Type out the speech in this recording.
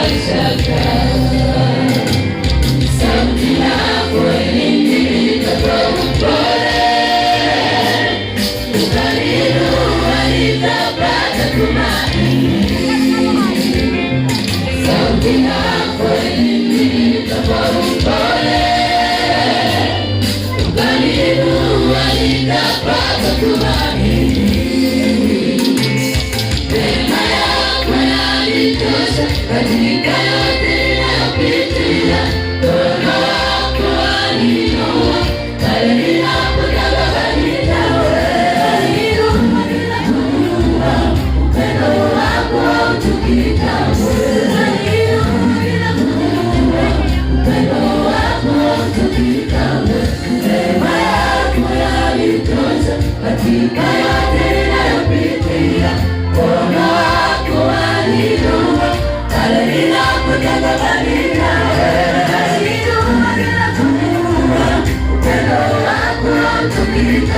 Mashaka. Sauti yako iliniita kwa upole, ukaniinua nikapata tumaini. Sauti yako iliniita kwa upole, ukaniinua nikapata tumaini. Neema yako yanitosha katika yote ninayopitia. Mkono wako waninua pale ninapotaka Waninua bila kujua, upendo wako hauchoki kamwe. Waninua bila kujua, upendo wako hauchoki kamwe. Neema yako yanitosha katika yote ninayopitia. Mkono wako waninua pale ninapotaka Waninua bila kujua, upendo wako hauchoki.